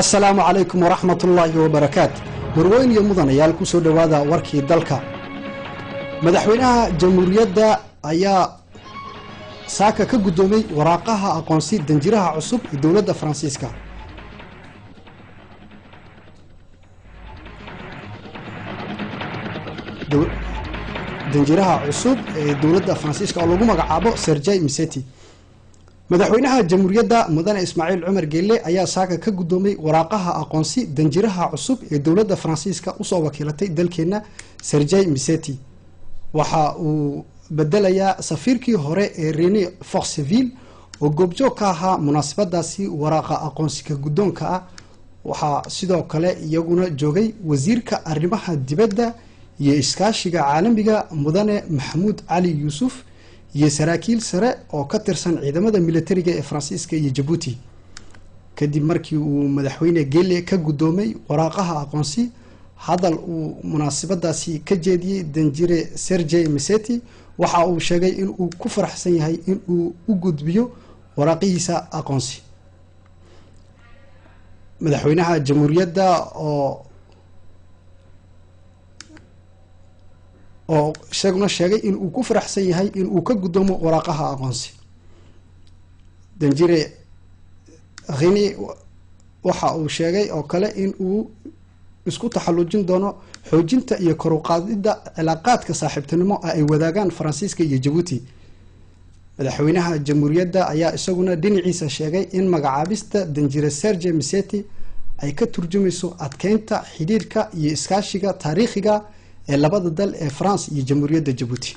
Asalaamu calaykum waraxmatullaahi wabarakaat. Marweyn iyo mudanayaal, kusoo dhowaada warkii dalka. Madaxweynaha jamhuuriyadda ayaa saaka ka guddoomay waraaqaha aqoonsi danjiraha cusub ee dowladda Faransiiska. Danjiraha cusub ee dowladda Faransiiska oo lagu magacaabo Sergey Miseti. Madaxweynaha jamhuuriyadda, mudane Ismaaciil Cumar Geelle, ayaa saaka ka guddoomay waraaqaha aqoonsi danjiraha cusub ee dowladda Faransiiska usoo wakiilatay dalkeenna, Sergey Miseti. Waxa uu bedelayaa safiirkii hore ee Rene Forceville oo goobjoog ka ahaa munaasabadaasi waraaqa aqoonsiga guddoonka ah. Waxaa sidoo kale iyaguna joogay wasiirka arrimaha dibadda iyo iskaashiga caalamiga, mudane Maxamuud Cali Yuusuf, iyo saraakiil sare oo ka tirsan ciidamada militariga ee Faransiiska iyo Jabuuti. Kadib markii uu madaxweyne Gele ka guddoomay waraaqaha aqoonsi, hadal uu munaasabadaasi ka jeediyey danjire Sergey Miseti, waxa uu sheegay in uu ku faraxsan yahay in uu u gudbiyo waraaqihiisa aqoonsi. Madaxweynaha jamhuuriyadda oo isaguna sheegay in uu ku faraxsan yahay in uu ka guddoomo waraaqaha aqoonsi danjire Khini, waxa uu sheegay oo kale in uu isku taxallujin doono xoojinta iyo koruqaadida cilaaqaadka saaxiibtinimo ay wadaagaan Faransiiska iyo Jabuuti. Madaxweynaha jamhuuriyadda ayaa isaguna dhinaciisa sheegay in magacaabista danjire Serge Miseti ay ka turjumayso adkeynta xidhiirka iyo iskaashiga taariikhiga ee labada dal ee France iyo jamhuuriyadda Jabuuti.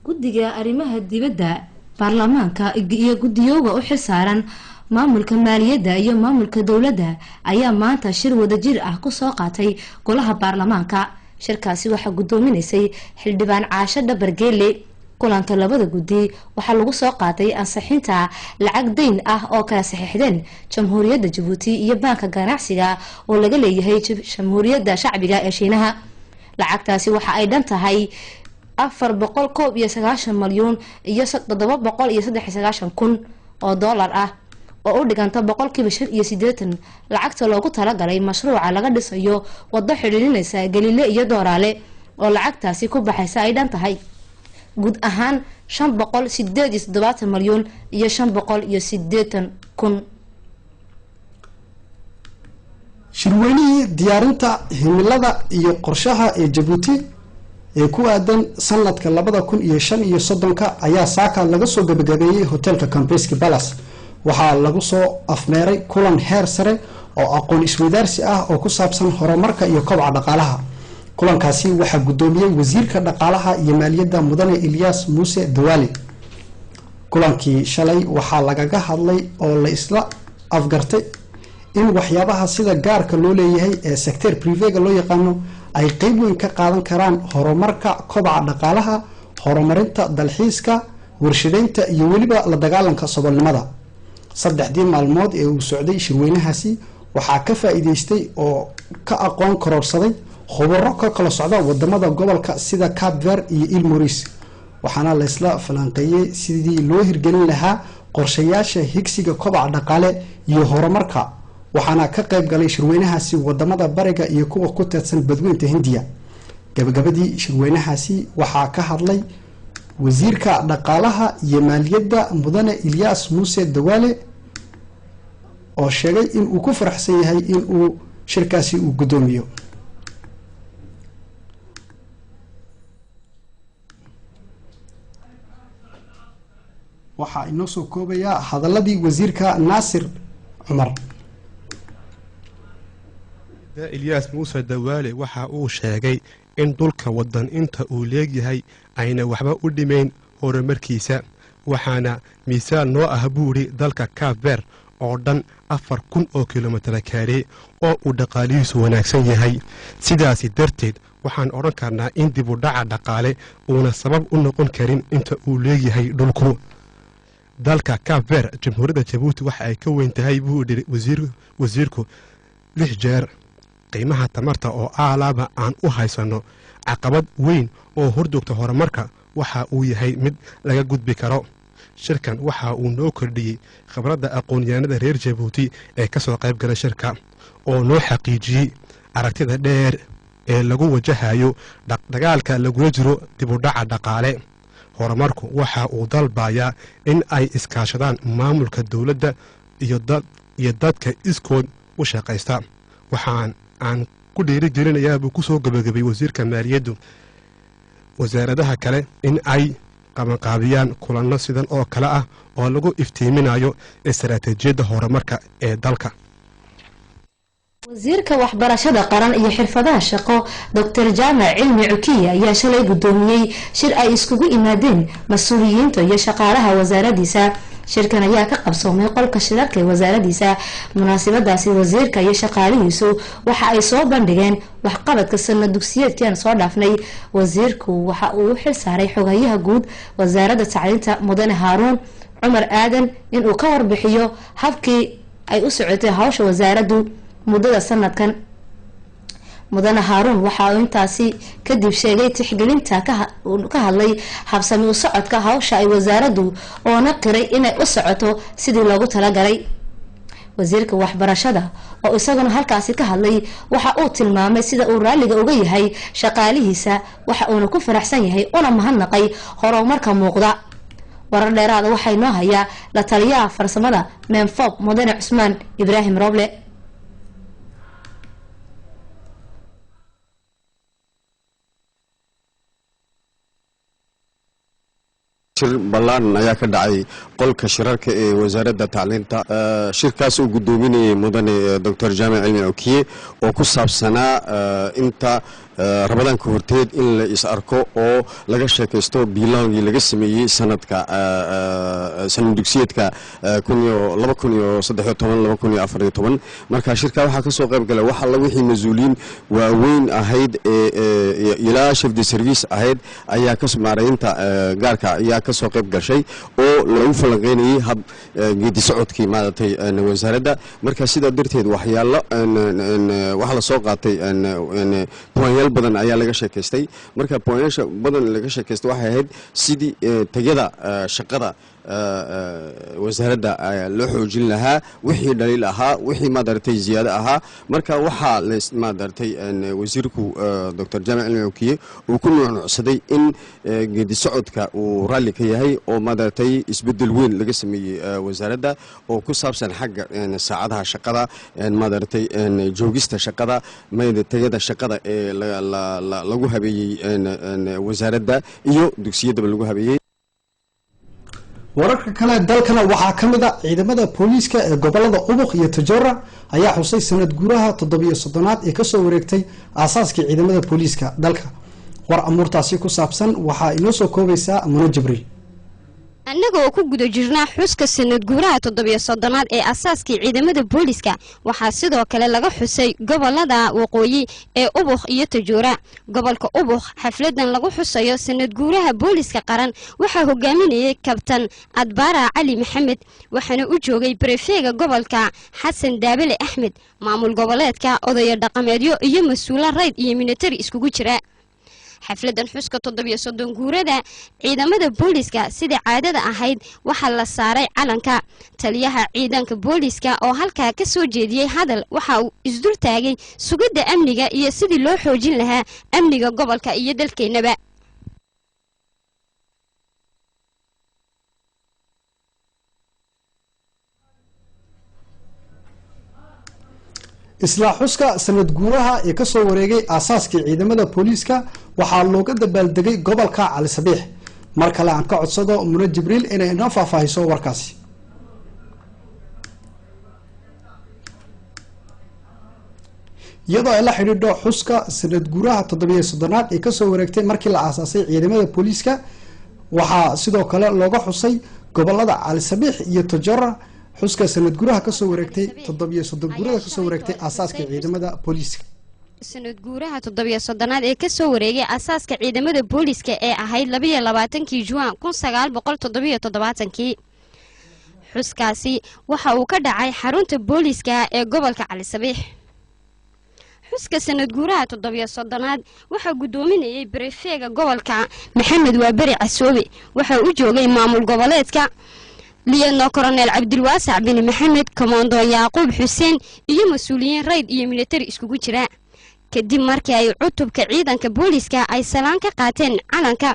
Guddiga arrimaha dibadda baarlamaanka iyo guddiyooga u xilsaaran maamulka maaliyadda iyo maamulka dowladda ayaa maanta shir wadajir ah kusoo qaatay golaha baarlamaanka. Shirkaasi waxaa guddoominaysay xildhibaan Caasho Dhabar Geele. Kulanka labada guddi waxaa lagu soo qaatay ansixinta lacag dayn ah oo kala saxiixdeen Jamhuuriyadda Jabuuti iyo baanka ganacsiga oo laga leeyahay Jamhuuriyadda Shacbiga ee Shiinaha. Lacagtaasi waxa ay dhan tahay 491 milyan iyo 793 kun oo doolar ah, oo u dhiganta 85% lacagta loogu talagalay mashruuca laga dhisayo wado xidhiidhinaysa Galiile iyo Dooraale, oo lacagtaasi ku baxaysa ay dhan tahay guud ahaan 578 milyan iyo 580 kun. Shirweynihii diyaarinta himilada iyo qorshaha ee Jabuuti ee ku aadan sanadka 2035-ka ayaa saaka laga soo gabagabeeyey hotelka Kempinski Palace. Waxaa lagu soo afmeeray kulan heer sare oo aqoon isweydaarsi ah oo ku saabsan horumarka iyo kobca dhaqaalaha. Kulankaasi waxaa guddoomiyey wasiirka dhaqaalaha iyo maaliyadda, mudane Ilyaas Muuse Dawaale. Kulankii shalay waxaa lagaga hadlay oo la isla afgartay in waxyaabaha sida gaarka loo leeyahay ee secteur privé-ga loo yaqaano ay qeyb weyn ka qaadan karaan horumarka kobaca dhaqaalaha, horumarinta dalxiiska, warshadeynta iyo weliba la dagaalanka saboolnimada. Saddexdii maalmood ee uu socday shirweynahaasi waxaa ka faa-iideystay oo ka aqoon kororsaday khubaro ka kala socda wadamada gobolka sida Cape Verde iyo Île Maurice, waxaana laysla falanqeeyey sidii loo hirgelin lahaa qorshayaasha higsiga kobaca dhaqaale iyo horumarka. Waxaana ka qayb galay shirweynahaasi wadamada bariga iyo kuwa ku teedsan Badweynta Hindiya. Gabagabadii shirweynahaasi waxaa ka hadlay wasiirka dhaqaalaha iyo maaliyadda, mudane Ilyaas Muuse Dawaale, oo sheegay in uu ku faraxsan yahay in uu shirkaasi uu guddoomiyo. Waxaa inoo soo koobayaa hadaladii wasiirka Naasir Cumar. Ilyaas Muuse Dawaale waxa uu sheegay in dhulka waddan inta uu leegyahay ayna waxba u dhimayn horumarkiisa, waxaana miisaal noo ah, buuri, dalka Cape Verde oo dhan 4000 oo kilomitara kaare oo uu dhaqaalihiisu wanaagsan yahay. Sidaasi darteed waxaan odhan karnaa in dib u dhaca dhaqaale uuna sabab u noqon karin inta uu leegyahay dhulku dalka Cape Verde. Jamhuuriyadda Jabuuti waxa ay ka weyn tahay, buu dhiri wasiirku, lix jeer. Qiimaha tamarta oo aalaaba aan u haysanno caqabad weyn oo horjoogta horumarka waxa uu yahay mid laga gudbi karo. Shirkan waxa uu noo kordhiyey khibradda aqoon-yahanada reer Jabuuti ee ka soo qayb gala shirka, oo noo xaqiijiyey aragtida dheer ee lagu wajahayo dagaalka lagula jiro dibudhaca dhaqaale. Horumarku waxa uu dalbayaa in ay iskaashadaan maamulka dowladda iyo dadka iskood u shaqaysta. Waxaan aan ku dhiirigelinayaa, buu ku soo gabagabay wasiirka maaliyaddu, wasaaradaha kale in ay qabanqaabiyaan kulanno sidan oo kale ah oo lagu iftiiminayo istaraatiijiyadda horumarka ee dalka. Wasiirka waxbarashada qaran iyo xirfadaha shaqo, Doctor Jaamac Cilmi Cukiya, ayaa shalay guddoomiyey shir ay iskugu yimaadeen mas-uuliyiinta iyo shaqaalaha wasaaradiisa. Shirkan ayaa ka qabsoomay qolka shirarka ee wasaaradiisa. Munaasabadaasi wasiirka iyo shaqaalihiisu waxa ay soo bandhigeen waxqabadka sanad dugsiyeedkii aan soo dhaafnay. Wasiirku waxa uu u xil saaray xogayaha guud wasaaradda tacliinta, mudane Haaruun Cumar Aadan, inuu ka warbixiyo habkii ay u socotay hawsha wasaaraddu muddada sanadkan. Mudane Haaruun waxa uu intaasi kadib sheegay tixgelinta ka hadlay habsami u socodka hawsha ay wasaaraddu, oona qiray inay u socoto sidii loogu talagalay. Wasiirka waxbarashada oo isaguna halkaasi ka hadlay waxa uu tilmaamay sida uu raalliga uga yahay shaqaalihiisa, waxa uuna ku faraxsan yahay una mahadnaqay horumarka muuqda. Warar dheeraada waxaa inoo hayaa la taliyaha farsamada Menfob, mudane Cusmaan Ibraahim Roble. Shir ballaan ayaa ka dhacay qolka shirarka ee Wasaaradda Tacliinta. Shirkaas uu guddoominayay mudane Doctor Jaamic Cilmi Okiye, oo ku saabsanaa inta Ramadaanka horteed in la is arko oo laga sheekaysto bilan-gii laga sameeyey sanadka sanad dugsiyeedka 2013 2014. Marka shirka waxaa ka soo qayb galay wax alla wixii mas-uuliyiin waaweyn ahayd ee ilaa chef de service ahayd ayaa ka maareynta gaarka ayaa ka soo qayb gashay, oo lagu falanqeynayay hab geedi socodkii maaragtay wasaaradda. Marka sidaa darteed waxyaalo waxaa la soo qaatay, point-yaal badan ayaa laga sheekaystay. Marka point-yaasha badan laga sheekaystay waxay ahayd sidii tayada shaqada wasaaradda loo xoojin lahaa, wixii dhaliil ahaa, wixii maadaragtay ziyaado ahaa. Marka waxaa maadaragtay wasiirku Doctor Jaamic Cilmi Okiye uu ku nuucnuucsaday in geedi socodka uu raalli ka yahay, oo maadaragtay isbeddel weyn laga sameeyey wasaaradda oo ku saabsan xagga saacadaha shaqada, maadaragtay joogista shaqada, tayada shaqada ee lagu habeeyey wasaaradda iyo dugsiyadaba lagu habeeyey. Wararka kale dalkana waxaa ka mid a ciidamada booliiska ee gobolada Ubuk iyo Tajora ayaa xusay sanad guuraha 37aad ee kasoo wareegtay aasaaskii ciidamada booliiska dalka. War amuurtaasi ku saabsan waxaa inoo soo koobaysaa Muno Jibriil. Annaga oo ku guda jirnaa xuska sanad guuraha 37aad ee asaaskii ciidamada booliska, waxaa sidoo kale laga xusay gobolada waqooyi ee Ubuk iyo Tajuura. Gobolka Ubuk, xafladan lagu xusayo sanad guuraha booliska qaran waxaa hogaaminayay kabtan Adbaara Cali Maxamed, waxaana u joogay préfet-ga gobolka Xasan Daabale Axmed, maamul goboleedka, odayo dhaqameedyo iyo mas-uula rayd iyo militari iskugu jira. Xafladan xuska 37 guurada ciidamada booliska, sida caadada ahayd waxaa la saaray calanka. Taliyaha ciidanka booliska oo halkaa ka soo jeediyey hadal waxa uu isdul taagay sugidda amniga iyo sidii loo xoojin lahaa amniga gobolka iyo dalkeennaba. Isla xuska sanad guuraha ee kasoo wareegay aasaaskii ciidamada booliiska waxaa looga dabaaldegay gobolka Cali Sabiix. Mar kale aan ka codsado Muno Jibriil inay inoo faahfaahiso warkaasi. Iyadoo ay la xidhiidho xuska sanad guuraha 37aad ee kasoo wareegtay markii la aasaasay ciidamada booliiska, waxaa sidoo kale looga xusay gobolada Cali Sabiix iyo Tojora xuska sanad guuraha kasoo wareegtay 37 guurada kasoo wareegtay aasaaska ciidamada booliiska. Sanad guuraha 37aad ee kasoo wareegay asaaska ciidamada booliska ee ahayd 22-kii Juan 1977-kii, xuskaasi waxa uu ka dhacay xarunta booliska ee gobolka Cali Sabiix. Xuska sanad guuraha 37aad waxaa guddoominayay barefeega gobolka Maxamed Waaberi Casoobe. Waxaa u joogay maamul goboleedka Liyano Koroneel Cabdilwaasac Bini Maxamed, Komando Yaaquub Xuseen iyo mas-uuliyiin rayd iyo militari iskugu jira. Kadib markii ay cutubka ciidanka booliska ay salaan ka qaateen calanka.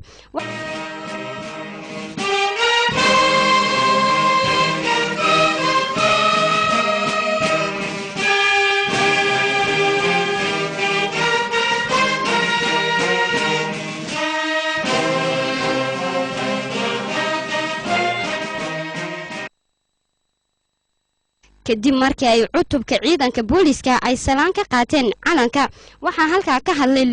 Kadib markii ay cutubka ciidanka booliska ay salaan ka qaateen calanka, waxaa halkaa ka hadlay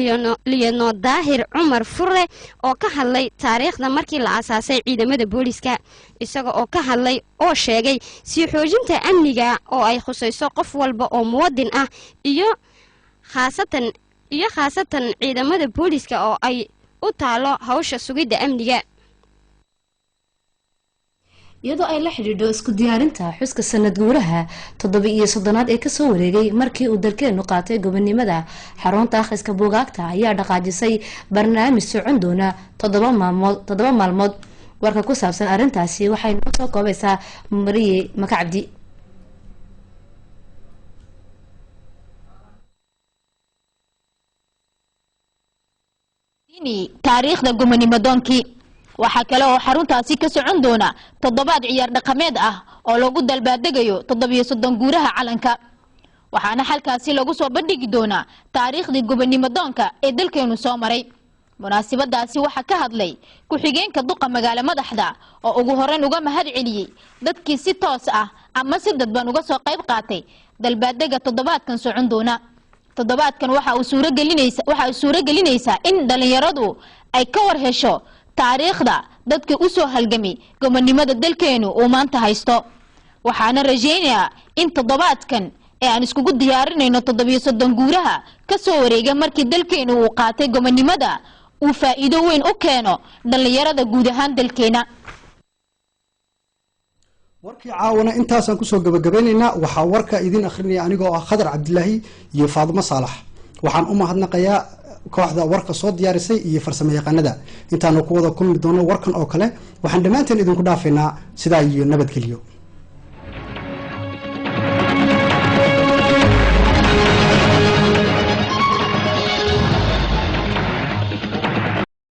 Liyano Daahir Cumar Fure oo ka hadlay taariikhda markii la asaasay ciidamada booliska, isaga oo ka hadlay oo sheegay sii xoojinta amniga oo ay khusayso qof walba oo muwadin ah iyo khaasatan ciidamada booliska oo ay u taalo hawsha sugidda amniga. Iyadoo ay la xidhiidho isku diyaarinta xuska sanad guuraha 37aad ee kasoo wareegay markii uu dalkeenu qaatay gobonimada, xarunta akhriska buugaagta ayaa dhaqaajisay barnaamij socon doona 7 maalmood, 7 maalmood. Warka ku saabsan arrintaasi waxay noo soo koobaysaa Mariye Makacabdi. Taariikhda gobonimadoonkii. Waxaa kale oo xaruntaasi ka socon doona toddobaad ciyaar dhaqameed ah oo lagu dalbaadegayo 37 guuraha calanka, waxaana xalkaasi lagu soo bandhigi doonaa taariikhdii gobonimadoonka ee dalkeenu soo maray. Munaasabadaasi waxaa ka hadlay ku-xigeenka duqa magaalo madaxda oo ugu horeyn uga mahad celiyey dadkii si toos ah ama si dadban uga soo qayb qaatay dalbaadega toddobaadkan socon doona. Toddobaadkan waxa ay suuro gelinaysaa in dhalinyaradu ay ka war hesho taariikhda dadka u soo halgamay gobonimada dalkeenu uu maanta haysto. Waxaana rajaynayaa in toddobaadkan ee aan iskugu diyaarinayno 37 guuraha ka soo wareega markii dalkeenu uu qaatay gobonimada uu faa'iido weyn u keeno dhallinyarada guud ahaan dalkeena. Warkii caawana intaasaan kusoo gabagabeynaynaa. Waxaa warka idin akhrinaya anigoo ah Khadar Cabdilaahi iyo Faadumo Saalax. Waxaan u mahadnaqayaa kooxda warka soo diyaarisay iyo farsamo yaqaanada. Intaanu ku wada kulmi doono warkan oo kale, waxaan dhammaanteen idinku dhaafaynaa sidaa iyo nabadgelyo.